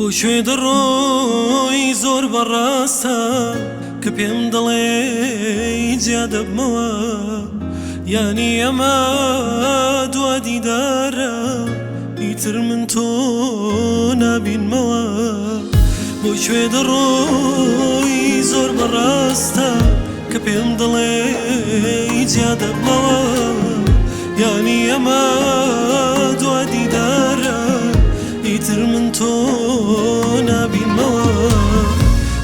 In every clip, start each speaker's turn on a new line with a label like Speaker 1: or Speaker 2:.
Speaker 1: بۆ کوێ دەڕۆی زۆر بەڕاستە کە پێم دەڵێی جیا دەبمەوە یانی ئەمە دوا دیدارە ئیتر من تۆ نابینمەوە بۆ کوێ دەڕۆی زۆر بەڕاستە کە پێم دەڵێی جیا دەبمەوە یانی ئەمە دوا دیدارە ئیتر من تۆ نابینمەوە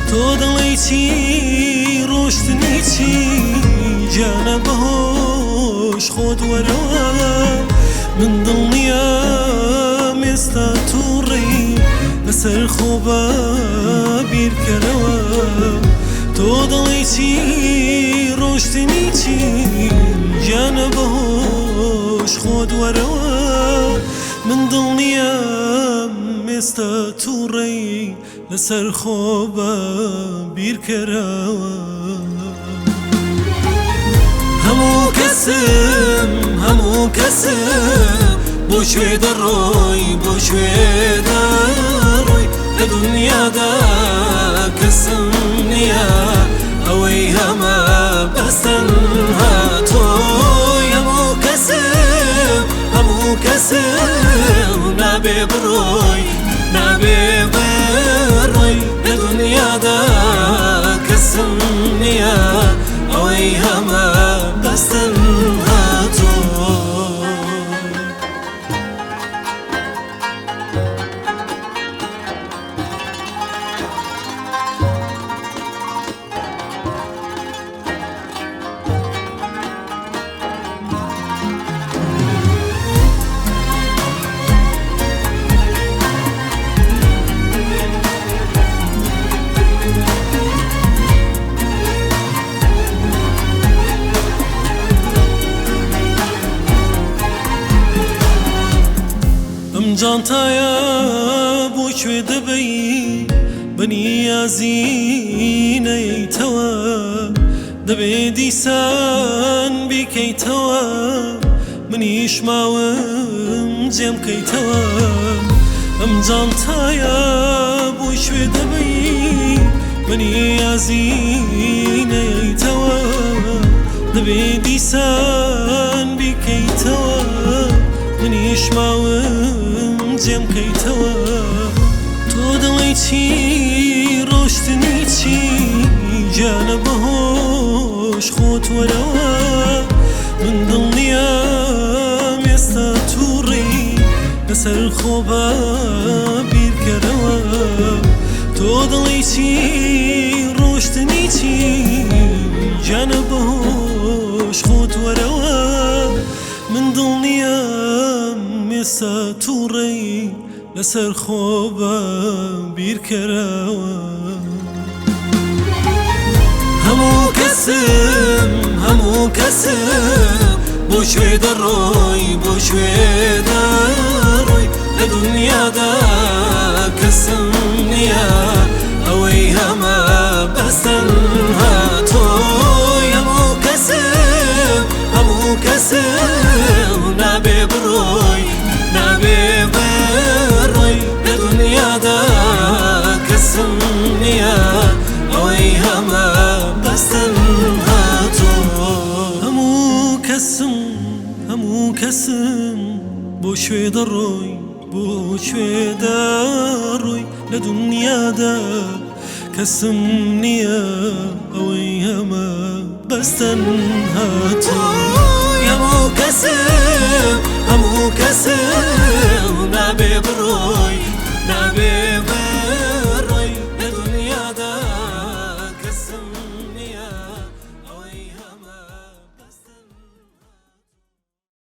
Speaker 1: تۆ دەڵێی چی ڕۆشتنی چی گیانە بەهۆش خۆت وەرەوە من دڵنیام ئێستا تووڕەی لەسەر خۆ بە بیرکەرەوە تۆ دەڵێی چی ڕۆشتنی چی گیانە بەهۆش خۆت وەرەوە من دڵنیام ئێستا تووڕەی لەسەر خۆ بە بیرکەرەوە. هەموو کەسم هەموو کەسم بۆ کوێ دەڕۆی بۆ کوێ دەڕۆی لە دنیادا کەسم نییە ئەوەی هەمە بەس تەنها تۆی هەموو کەسم هەموو کەسم نابێ بڕۆی نابێ بڕۆی لە دنیادا کەسم نییە ئەوەی هەمە بەس تەنها تۆ. ئەم جانتایە بۆ کوێ دەبەی بەنیازی نەیەیتەوە دەبێ دیسان بیکەیتەوە منیش ماوم جێم کەیتەوە ئەم جانتایە بۆ کوێ دەبەی بەنیازی نەیەیتەوە دەبێ دیسان بیکەیتەوە منیش ماوم جێم کەیتەوە تۆ دەڵێی چی ڕۆشتنی چی گیانە بەهۆش خۆت وەرەوە من دڵنیام ئێستا تووڕەی لەسەر خۆ بە بیرکەرەوە تۆ دەڵێی چی ڕۆشتنی چی گیانە بەهۆش خۆت وەرەوە من دڵنیام ئێستا تووڕەی لەسەر خۆ بە بیرکەرەوە. هەموو کەسم هەموو کەسم بۆ کوێ دەڕۆی بۆ کوێ دەڕۆی لە دنیادا کەسم نییە ئەوەی هەمە بەس تەنها تۆی هەموو کەسم هەموو کەسم نابێ بڕۆی نابێ بڕۆی لە دنیادا کەسم نییە ئەوەی هەمە بەس تەنها تۆ. هەموو کەسم هەموو کەسم بۆ کوێ دەڕۆی بۆ کوێ دەڕۆی لە دنیادا کەسم نییە ئەوەی هەمە بەس تەنها تۆی. هەموو کەسم هەموو کەسم نابێ بڕۆی نابێ.